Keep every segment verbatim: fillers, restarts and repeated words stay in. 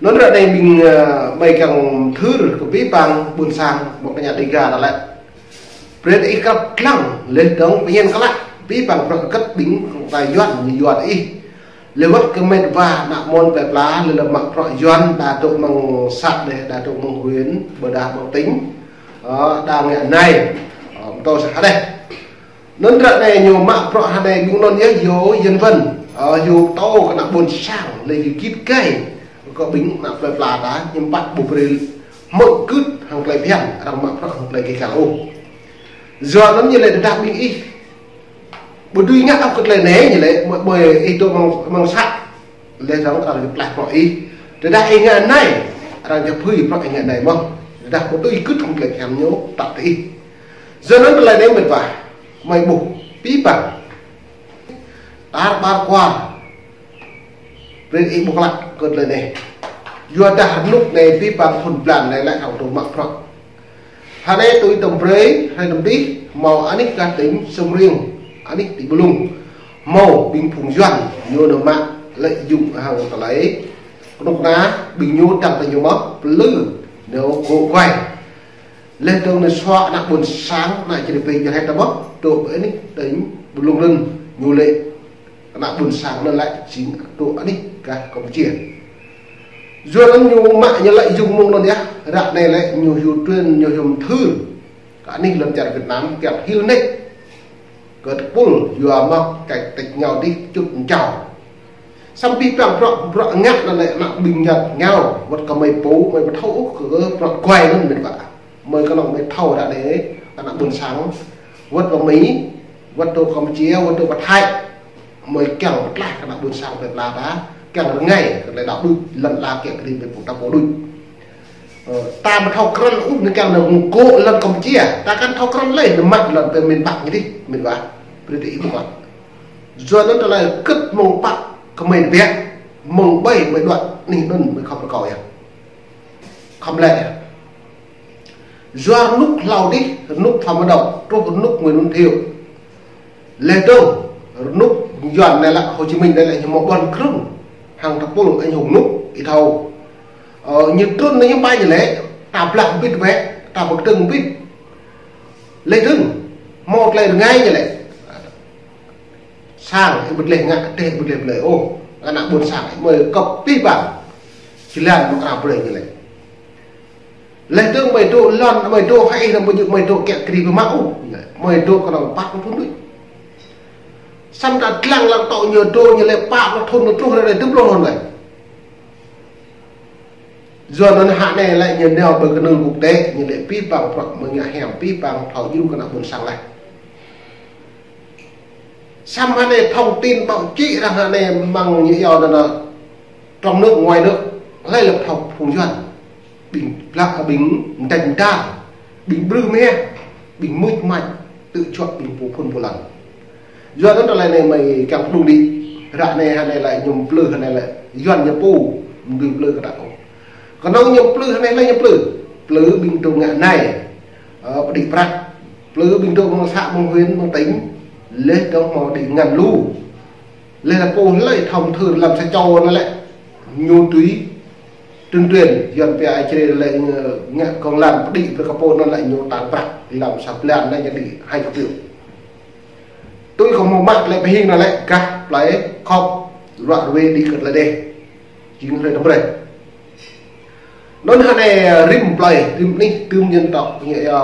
Anŭn ră anai ƀing, ơ, ƀai kiăng thâo kơ abih bang ƀôn sang, ƀơi kơ ñu Dega ta lĕ. Brơi ih kăp lăng, laih dơ̆ng pơhiăp klă, abih bang bruă hơgĕt ƀing kơ ta Yuan, ñu Yuan ih. Laih wơ̆t kơ met wa ană mơnuih plơi pla, laih lĕ mă bruă Yuan, đa dŏ amăng xã laih, đa dŏ amăng huyện, ƀôdah amăng tỉnh. Ơ, đa ngă anai, ơ, pơtô sa hơdeh. Anŭn ră anai ñu mă bruă hơdeh ƀing anŭn yơh, yua Yuan ven, ơ, yua pơtô kơ ană ƀôn sang, laih yua git gai kơ ƀing ană plơi pla ta, ñu pă ƀu brơi hmư̆ gưt hăng tơlơi phiăn, arăng mă bruă hăng tơlơi kơkal ôh. Yua anŭn ñu laĭ tơdah ƀing ih ƀu dưi ngă ôh kơ tơlơi anai, ñu laĭ, mơi, mơi ih dŏ amăng, amăng xã, laih dơ̆ng arăng pơklaih bruă ih. Tơdah ih ngă anai, arăng či pơhơi bruă ih ngă anai mơ̆n. Tơdah ƀu dưi gưt hăng tơlơi phiăn ñu, tăp tơ ih. Yua anŭn tơlơi anai met wa, mơi ƀuh, abih bang. Tar ƀar kual. Brơi ih ƀuh klă kơ tơlơi anai. Yua dah rơnŭk anai abih bang thun blan anai lĕ hăng tŭ mă bruă. Hơnai tui tơm brơi, hơnai tơm dih, hmâo anih gah tỉnh Siem Reap, anih tỉnh Mơ Lung. Hmâo ƀing phung Yuan, ñu nao mă lợi dụng hăng tơlơi kơnuk kơna, ƀing ñu tăng tơ ñu mă, plư, nao gŏ guai. Laih dơ̆ng nao sua ană ƀôn sang, ană čơđai pơ jơhĕt ta mă, dŏ ƀơi anih tỉnh Mơ Lung anŭn, ñu lĕ ană ƀôn sang anŭn lĕ jing dŏ anih gah Campuchia. Yua anŭn ñu mă ñu lợi dụng mơ̆ng anŭn yơh, ră anai lĕ ñu yua truyền, ñu yua mơthưr. Kơ anih lŏn čar Việt Nam kiăng hil nač kơ tơpul yua mă kơ tĕč ngao dih čut mơčao. Samơ̆ abih bang bruă, bruă ngă anŭn lĕ ană ƀing Yuan ngă, wơ̆t kơ mơi pô, mơi ƀu thâo ôh kơ bruă guai anŭn met wa. Mơi kơnơ̆ng mơi thâo ră anai, ană ƀôn sang, wơ̆t pơ Mi, wơ̆t dŏ Campuchia, wơ̆t dŏ pơ Thái. Mơi kiăng pơtlaih kơ ană ƀôn sang plơi pla ta, kiăng rơngai kơ tơlơi đaŏ đuč, lŏn ala kiăng kơ rĭm ƀing pô ta pô đuč. Ơ, ta ƀu thâo krăn ôh, ñu kiăng nao gŏ lŏn Campuchia, ta kăn thâo krăn lơi, nao mă lŏn pơ miền Bắc ñu dih, met wa, brơi ih ƀuh klă. Yua anŭn tơlơi hơgĕt mơ̆ng pă kơ mơi tơbiă, mơ̆ng ƀai mơi đuaĭ, anih anŭn mơi khŏm rơkâo yơh. Khŏm lĕ yơh. Yua rơnŭk hlâo dih, rơnŭk Phạm Văn Đồng, truh rơnŭk Nguyễn Văn Thiệu. Laih dơ̆ng, rơnŭk Yuan anai lĕ Hồ Chí Minh anai lĕ ñu hmâo ƀuăn krơ̆ng hăng tơpul anh hùng rơnŭk, ih thâo. Ơ, ñu trŭn anai ñu ƀai ñu lĕ, ta blah bit wĕ, ta ƀơ̆ng tơ̆ng bit. Laih dơ̆ng, hmâo tơlơi rơngai ñu lĕ. Sang, ih ƀu tơleh ngă, teh ƀu tơleh blơi ôh. Ană ƀôn sang, mơi kơp abih bang. Jơlan mơ̆ng ană brơi ñu lĕ. Laih dơ̆ng mơi dŏ lŏn, mơi dŏ hai, mơi dŏ kiăng kri pơmă ôh. Mơi dŏ kơnơ̆ng pă pluh thun đôč. Samơ̆ ta lăng lăng tŏ ñu dŏ ñu lĕ pă pluh thun, truh ră anai tơm pluh thun lĕ. Yua anŭn hă anai lĕ ñu nao pơ kơnưl quốc tế, ñu lĕ abih bang bruă mơi ngă hiam, abih bang thâo djru kơ ană ƀôn sang lĕ. Samơ̆ hă anai thông tin báo chí arăng hă anai mơ̆ng ñu iâu anŭn, trong nước, ngoài nước, hlơi lĕ thâo phung Yuan. Ƀing plă, ƀing mơdăč mơdar, ƀing brư̆ mơhiăh, ƀing mưč mač, tơčuă ƀing pô phŭn pô lăn. Yua anŭn tơlơi anai mơi kiăng pơđŭng đĭ. Ră anai hă anai lĕ ñu plư hă anai lĕ Yuan ñu pô, mơ̆ng plư kơ ta ôh. Kơnơ̆ng ñu plư hă anai lĕ ñu plư. Plư ƀing dŏ ngă anai. Ơ, pơđĭ prăk. Plư ƀing dŏ mơ̆ng xã, mơ̆ng huyện, mơ̆ng tỉnh. Laih dơ̆ng hmâo đĭ ngăn lu. Laih anŭn pô hlơi thâo mơthưr lăm sa čô anŭn lĕ ñu tui tuyên truyền, Yuan pia ai črê lĕ ngă, ngă kông lan pơđĭ brơi kơ pô anŭn lĕ ñu tăng prăk lăm sa blan anŭn ñu đĭ hai chục triệu. Tui kơ hmâo mă tơlơi pơhing anŭn lĕ gah plơi Khop, ruă ruê đĭ kơ tơlơi đeh. Jing hrơi tơm brơi. Anŭn hă anai rĭm plơi, rĭm anih, tơm dân tộc, ñu, ơ,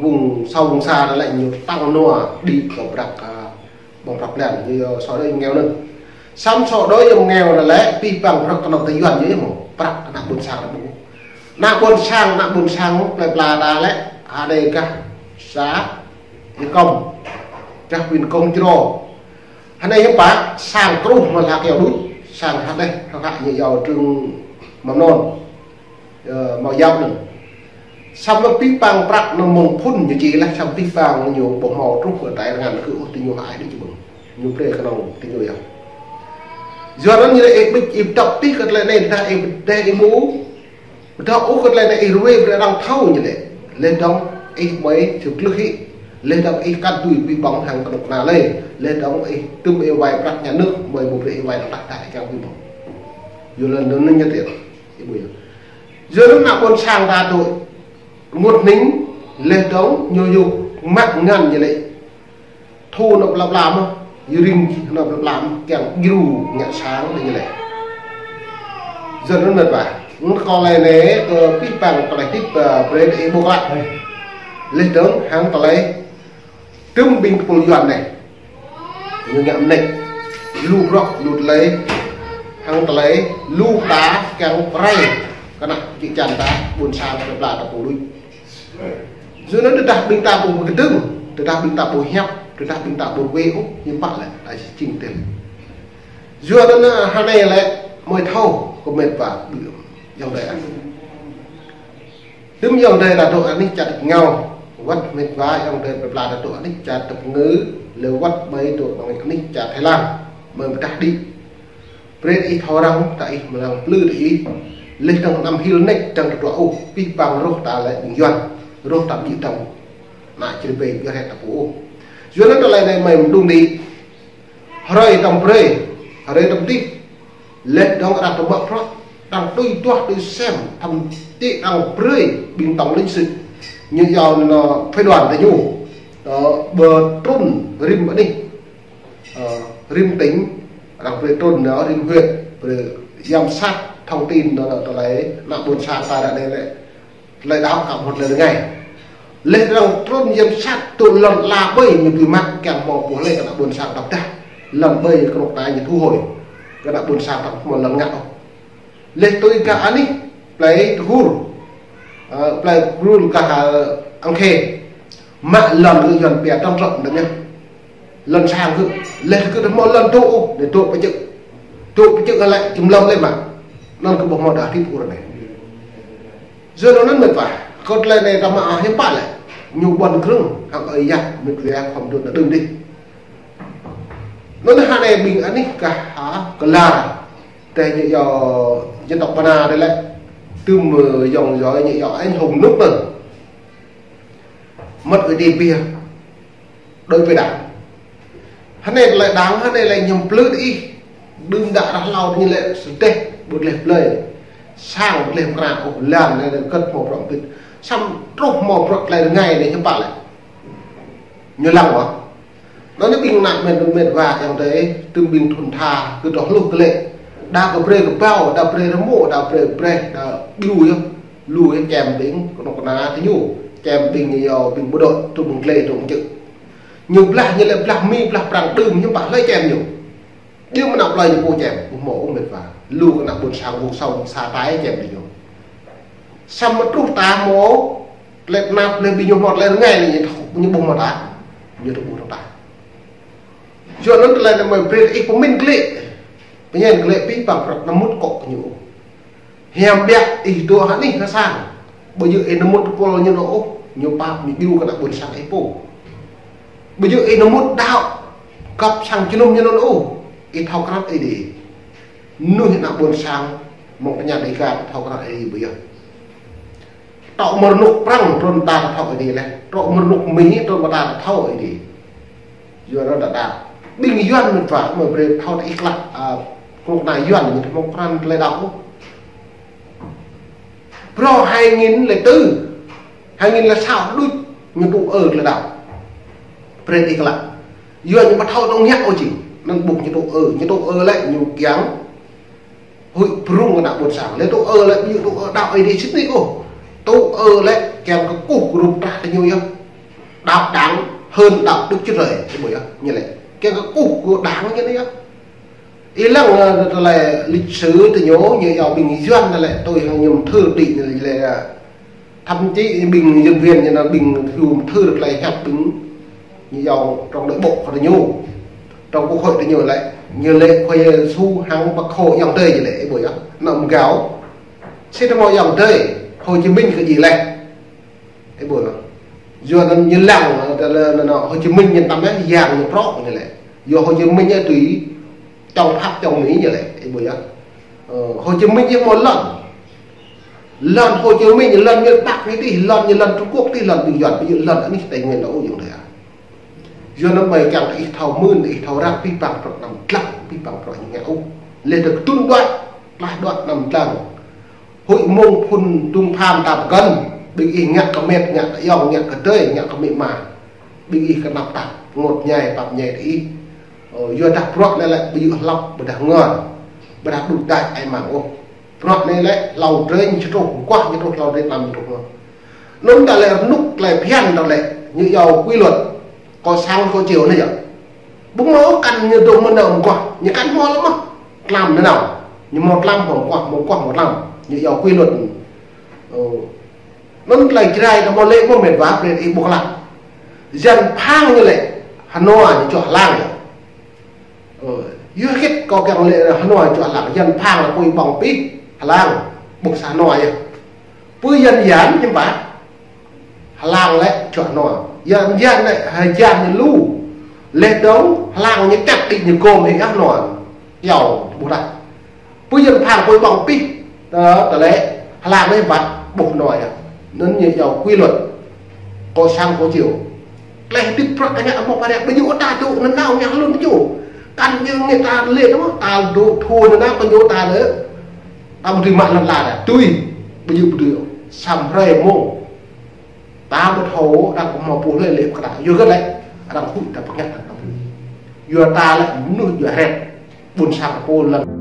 vùng sâu vùng xa anŭn lĕ ñu tăng nua đĭ kơ prăk, ơ, ƀơ̆ng prăk blan, ñu, ơ, xóa đói nghèo anŭn. Samơ̆ xóa đói nghèo anŭn lĕ, abih bang prăk kơnơ̆ng tơ Yuan ñu mơ̆, prăk ană ƀôn sang anŭn mơ̆. Ană ƀôn sang, ană ƀôn sang, plơi pla ta lĕ, hă anai gah xã Ia Kông, gah huyện Kông Chro. Hă anai hiư̆m pă, sang truh mơ̆ hla kơyâo đôč, sang hă anai, hă anai ñu iâu trường mầm non, ơ, mâo yap anŭn. Samơ̆ abih bang prăk anŭn mơ̆ng phŭn ñu či laih, samơ̆ abih bang ñu ƀu hmâo truh kơ tai rơngan kơ ôh tơ ñu hă ai đĭ či ƀơ̆ng. Ñu brơi kơnơ̆ng tơ ñu yơh. Yua anŭn ñu lĕ ih ƀĭ, ih dŏ tih kơ tơlơi anai, dah ih, dah ih ƀu Ƀu thâo ôh kơ tơlơi anai ih ruai brơi arăng thâo ñu lĕ. Laih dơ̆ng ih mơi čơklưh hĭ. Laih dơ̆ng ih kăn dưi ƀu ƀơ̆ng hăng kơnuk kơna lơi. Laih dơ̆ng ih tơm ih wai prăk nhà nước, mơi ƀu brơi ih wai prăk ta ih kiăng ƀu ƀơ̆ng. Yua lŏn anŭn ñu tĭt. Ih ƀuh yơh. Yua anŭn ană ƀôn sang ta tui mŭt hning, laih dơ̆ng ñu yua mă ngăn ñu lĕ. Thu anŭn plă plă mơ̆n, yua rim anŭn plă plă mơ̆n, kiăng djru ngă sang anŭn ñu lĕ. Yua anŭn mĕt wa. Anŭn kâo laĭ anai kơ abih bang tơlơi hơdip, ơ, brơi ih ƀuh klă. Laih dơ̆ng hăng tơlơi tơm ƀing tơpul Yuan anai. Ñu ngă mơneč. Lu bruă, lu tơlơi. Hăng tơlơi, lu ta kiăng pơrai. Kơ ană čư̆ čan ta, ƀôn sang plă plă ta pô lui. Yua anŭn tơdah ƀing ta ƀu pơkơdơ̆ng, tơdah ƀing ta ƀu hiăp, tơdah ƀing ta ƀu wai ôh, hiư̆m pă lĕ, ta či jing tơl. Yua anŭn, ơ, hơnai lĕ, mơi thâo, kơ mĕt wa, ƀu, ayŏng adơi ah. Tơm ayŏng adơi ta dŏ anih čar Ngao, wơ̆t mĕt wa ayŏng adơi plă plă ta dŏ anih čar Tây Nguyên, lĕ wơ̆t ƀơi dŏ ƀơi anih čar Thái Lan, mơi pơdah đĭ. Brơi ih thâo răng, ta ih mơlăng plư ta ih. Laih dơ̆ng anăm hil mơneč dơ̆ng tơdruă ôh, abih bang rŏh ta lĕ ƀing Yuan, rŏh ta ƀu dơ̆ng. Ană čơrơbei ƀu rĕ ta pô ôh. Yua anŭn tơlơi anai mơi mơdung đĭ. Hrơi tơm brơi, hrơi tơm tih. Laih dơ̆ng arăng tơƀă prăk, arăng tui tuah tui sem, thậm chí arăng brơi ƀing tổng lãnh sự. Ñu yua anŭn phái đoàn ta ñu. Ơ, ƀơi trŭn rĭm anih. Ơ, rĭm tỉnh, arăng brơi trŭn anŭn rĭm huyện, brơi giám sát thông tin anŭn, anŭn tơlơi ană ƀôn sang ta ră anai lĕ. Tơlơi đaŏ kơ hmâo tơlơi rơngai. Laih arăng trŭn giám sát tŭ lŏn ala ƀơi ñu tui mă kiăng hmâo pô lĕ kơ ană ƀôn sang ta pơdah. Lŏn ƀơi kơnuk kơna ñu thu hồi. Kơ ană ƀôn sang ta hmâo lŏn ngă ôh. Laih tui kơ anih plei Tơgur. Ơ, plei Tơgur kơ, ơ, An Khê. Mă lŏn kơ Yuan pia tơ̆ng trŏ đăm yơh. Lŏn sang kơ, laih kơ hmâo lŏn dŏ ôh, đe dŏ pơčơ̆. Dŏ pơčơ̆ kơ lĕ, čim lŏn lĕ mă. Anŭn kơ ƀu hmâo đah hơdip ur anai. Yua anŭn mĕt wa, kơ tơlơi anai ta mă hiư̆m pă lĕ. Ñu ƀuăn krơ̆ng, hăng ơi yă, mĕt wa khŏm dŏ anŭn đưm đih. Anŭn hơnai ƀing anih kah hă, kơ la. Tơdah ñu yua dân tộc Ba Na tơlơi. Tơm, ơ, yŏng yua ñu yua anh hùng nước anŭn. Mơ̆t ơi đi bia. Đôi bia đảng. Hơnai lĕ đảng, hơnai lĕ ñu plư đĭ. Đưm đă rah hlâo ñu lĕ sơdeh, ƀu lĕ blơi. Sang ƀu lĕ mơkra, ôh, lăn anai lĕ kơ̆t hmâo bruă pit. Samơ̆ truh hmâo bruă tơlơi rơngai anai hiư̆m pă lĕ. Ñu lăng wă. Anŭn anai ƀing ană mĕt, mĕt wa ayŏng adơi, tơm ƀing thŭn tha, kơ tơhluh kơ lĕ. Đa kơ brơi kơ ƀâo, đa brơi rơmô, đa brơi brơi, đa ƀiu yơh. Lu yơh čem ƀing, kơnuk kơna tơ ñu. Čem ƀing ñu yua ƀing bộ đội, tŭ ƀing glai tŭ ƀing čư̆. Ñu blah, ñu lĕ blah Mi, blah Prăng đưm, ñu ƀah lĕ čem ñu. Đưm mơnă plơi ñu pô čem, ƀu hmâo ôh mĕt wa. Lu kơ ană ƀôn sang ƀu song sa tai čem tơ ñu. Samơ̆ truh ta hmâo, tơlơi tơnap, tơlơi ƀing ñu hmâo tơlơi rơngai anai ñu thâo, ñu ƀu hmâo ta. Ñu tŭ ƀu thâo ta. Yua anŭn tơlơi anai mơi brơi ih pơmĭn glĕ. Pơñen glĕ abih bang prăk anăm mŭt akŏ kơ ñu. Hiam biă ih dŏ hă anih hă sang. Ƀu djơ̆ ih anăm mŭt tơpul ñu anŭn ôh. Ñu pap ñu ƀiu kơ ană ƀôn sang ih pô. Ƀu djơ̆ ih anăm mŭt đaŏ. Kăp sang jơnum ñu anŭn ôh. Ih thâo krăn ih đĭ. Mơnuih ană ƀôn sang. Mơ̆ng tơña đĭ kơ thâo krăn ih đĭ ƀu yơh. Tŏ mơ̆ rơnŭk Prăng trŭn ta thâo ih đĭ leh. Tŏ mơ̆ rơnŭk Mi trŭn ta thâo ih đĭ. Yua anŭn ta đa. Ƀing Yuan mĕt wa mơi brơi thâo ta ih klă, ơ, kơnuk kơna Yuan ñu tơ mơ̆ng Prăng tơlơi đaŏ. Brơi hai nghìn lẻ tư. Hai nghìn lẻ sáu đuč ñu tŭ ơ tơlơi đaŏ. Brơi ih klă. Yuan ñu ƀu thâo tơ̆ng hiăp ôh či. Anŭn ƀuh ñu tŭ ơ, ñu tŭ ơ lĕ ñu kiăng. Huĭ brŭng kơ ană ƀôn sang. Lĕ tŭ ơ lĕ, ƀu djơ̆ tŭ ơ đaŏ ih đĭ sĭt nik ôh. Tŭ ơ lĕ, kiăng kơkuh kơ rup trah tơ ñu yơh. Đaŏ đảng hơn đaŏ Đức Chúa Trời, ih ƀuh yơh, ñu lĕ. Kiăng kơkuh kơ đảng ñu anai yơh. Ih lăng, ơ, tơlơi lịch sử tơ ñu, ñu yua ƀing Yuan anai lĕ, tui hăng ñu mơthưr đĭ ñu lĕ, ơ, Thậm chí ƀing nhân viên ñu anŭn ƀing phiu mơthưr tơlơi hiăp ƀing ñu yua trong nội bộ kơ ñu. Trong quốc hội tơ ñu lĕ, ñu lĕ Khua Yêsu hăng Bác Hồ ayŏng adơi ñu lĕ, ih ƀuh yơh. Anăm gao. Sĭt tơ mơ̆ ayŏng adơi, Hồ Chí Minh kơ djơ̆ leh. Ih ƀuh yơh. Yua anŭn ñu lăng, tơlơi anŭn Hồ Chí Minh ñu tăm yơh, yang ñu prŏ ñu lĕ. Yua Hồ Chí Minh yơh tui Chống Pháp, chống Mỹ ñu lĕ, ih ƀuh yơh. Ơ, Hồ Chí Minh yơh hmâo lŏn. Lŏn Hồ Chí Minh, lŏn miền Bắc ñu tih, lŏn ñu lŏn Trung Quốc tih, lŏn ƀing Yuan, ƀu djơ̆ lŏn anih Tây Nguyên anŭn ôh ayŏng adơi ah. Yua anŭn mơi kiăng ta ih thâo mưn, ta ih thâo răng, abih bang prăk anăm dlăng, abih bang prăk ñu ngă ôh. Lĕ tơl tŭn đuaĭ, tlaih đuaĭ anăm dlăng. Huĭ mông phŭn dŭng pham ta pơkŏn, ƀing ih ngă kơ met, ngă kơ ayŏng, ngă kơ adơi, ngă kơ amĭ ama. Ƀing ih kơnăp tap, rơngot ñai, pap ñai tơ ih. Ơ, yua dah bruă anai lĕ ƀu djơ̆ hlăp, ƀôdah ngor, ƀôdah đŭk đač ai mang ôh. Bruă anai lĕ hlâo drơi ñu či truh, mơguah ñu truh, hlâo drơi tlam ñu truh. Anŭn ta lĕ rơnŭk tơlơi phiăn ta lĕ, ñu iâu quy luật. Kơ sang kơ chiều anai yơh. Ƀu hmâo kăn ñu dŏ mơ̆n nao mơguah, ñu kăn hmâo lăm mơ̆n. Tlam nanao. Ñu hmâo tlam hmâo mơguah, hmâo mơguah hmâo tlam. Ñu iâu quy luật. Ơ. Anŭn tơlơi Jrai ta hmâo lĕ mơ̆ met wa brơi ih ƀuh klă. Yan phang ñu lĕ, hơnua ñu čuă hlang yơh. Ơ, yua hơget kâo kiăng lĕ hơnua čuă hlang, yan phang lĕ apui ƀơ̆ng pih, hlang, ƀuh sa hơnua yơh. Pơ yan yan hiư̆m pă, hlang lĕ čuă hơnua. Yan yan lĕ, hơjan ñu lu. Leh dong, hlang ñu čăt đĭ ñu gôm hĭ hơnua. Iâu, ƀuh dah. Pơ yan phang apui ƀơ̆ng pih, tơ, tơlơi, hlang lĕ hiư̆m pă, ƀuh hơnua yơh. Anŭn ñu iâu quy luật. Kơ sang kơ chiều. Leh hơdip prăk kơ ñu hmâo pơrĕk, ƀu djơ̆ ta tŭ, anŭn nao ñu hlŭn tŭ. Kăn ñu ngă ta lĕ tŭ, ta dŏ thua anŭn nao kơ ñu ta lĕ. Ta ƀu dưi mă lăn la dah. Tui, ƀu djơ̆ ƀu dưi. Samơ̆ hrơi mông. Ta ƀu thâo, arăng kơ hmâo pô lĕ lĕ pơkra. Yua hơget lĕ, arăng huĭ ta pơngăt arăng ta pơhuĭ. Yua ta lĕ mơnuih yua hret. Ƀôn sang pô lăn.